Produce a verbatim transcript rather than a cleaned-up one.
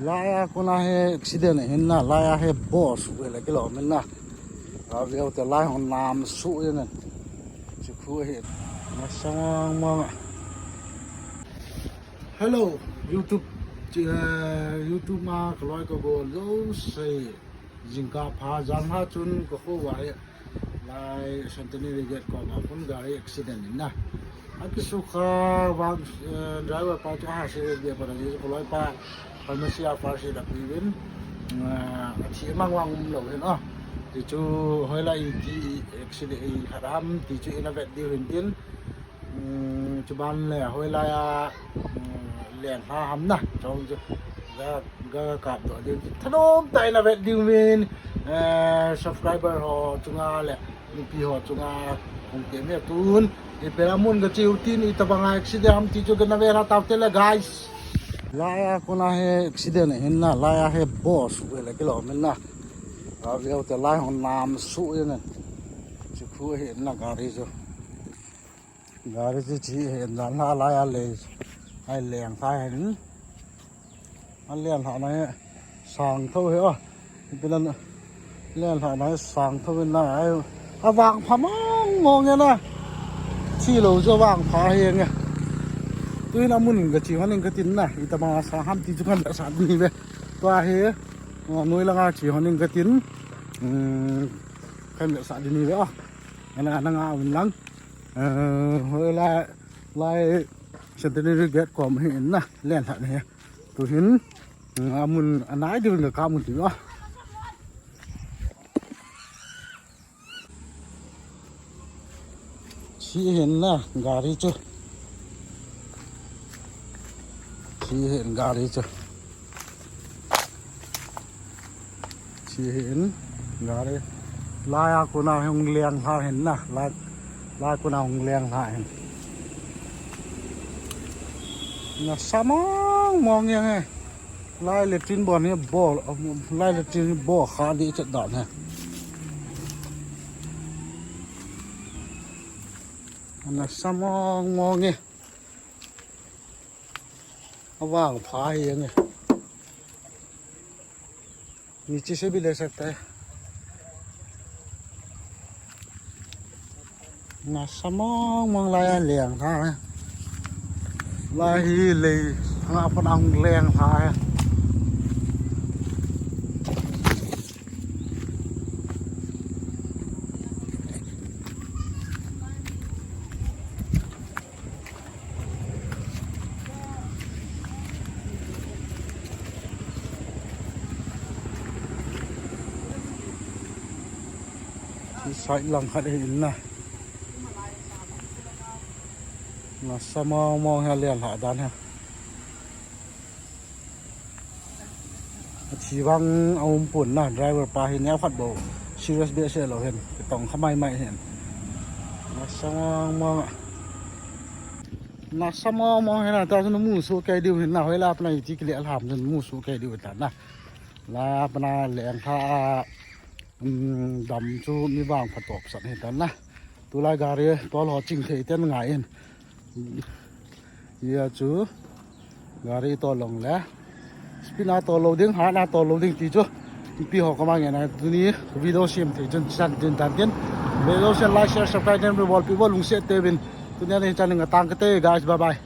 Laia kona hi accident ahin na, laia hi bol suh le kilom in na. Ka veu te lai hon nam suh in na. Chu khu hi. Nasa mang mang. Hello, YouTube, eh, YouTube ma ka loi ka gol jouse. Jingkah pha jan ha chun ka khu va hi. Lai Centenary Gate koma khun gari accident in na. Akisukha vang, eh, driver pa chu aha serious bia pa na ji ka loi pa pharmacy a first aid a pe uvin, eh, athi mang vang um lou hin a. Ti chu hoilai iti accident i khat ham ti chu ina vet diu hin tin. Hmm, chuban le hoilai a, hmm, leng ha ham na. Chong chu ga, ga kap doh diu. Thanom tah in a vet diu min, eh, subscriber ho chunga le mipi ho chunga hung tem e tun. Ipi a mun ga chiu tin itabang a accident ham ti chu ga na vet ha tau te le guys. Laia kona hi accident ahin na, laia hi bol suh le kilom in na. Ka veu te lai hon nam suh in na. Chu khu hi na gari chu. Gari chu chi hi na na laia le. Ai leng thai hin. A leng thah na hi sang tho hi a. Ipi na leng thah na hi sang tho in na ai. A vang pha mang mong e na. Chi lou chu vang pha hi nge. Tuin a mun ga chi hon in ka tin na. Itabang a sang ham ti chu kan sa ni ve. Tua hi. Noi langa chi hon in ka tin. Hmm, kan sa ni ve a. Ana, ana nga un lang. Eh, hoilai, lai Centenary Gate kom hi in na, leng thah na hi. Tu hin, mm, amun, anai diu na ka mun ti a. Chi hin na, gari chu. Chi hin gari chu. Chi hin gari. Laia kona hung leng thah hin na. Lai, lai kona hung leng thah hin. Nasa mang mang yang e. Lai latrine bon hi bol, lai latrine hi bol kha di chet dan hi. Nasa mang mang e. Avang pha hi nge. Ni chi se bi le sa te. Nasa mang mang laia leng thah. Lai hi lei nga pan ang leng thah. Side lang khat hi in na. Nasa mang mang hi leng thah dan hi. Athi vang a um pon na, driver pa hi neo khat bou serious behseh lou hin, kitong kha mai mai hin. Nasa mang mang. Nasa mang mang hin na, ta chu na mu suh kei diu hin na, hoilai a pat na iti kile alham chu na mu suh kei diu ta na. Lai a pat na leng thah a, um, dam chu mi vang pha top san hi ta na. Tulai gari tol ho ching thei ten ngai hin. Hia chu gari tol long le. Speed na tol lou ding, ha na tol lou ding ti chu. Pi ho kama nge na tuni video sem thei chun chan tin tan tin. Video sem, like, share, subscribe, then bol pi bol lungset te vin. Tuni a ni chan nga tang ka te guys, bye bye.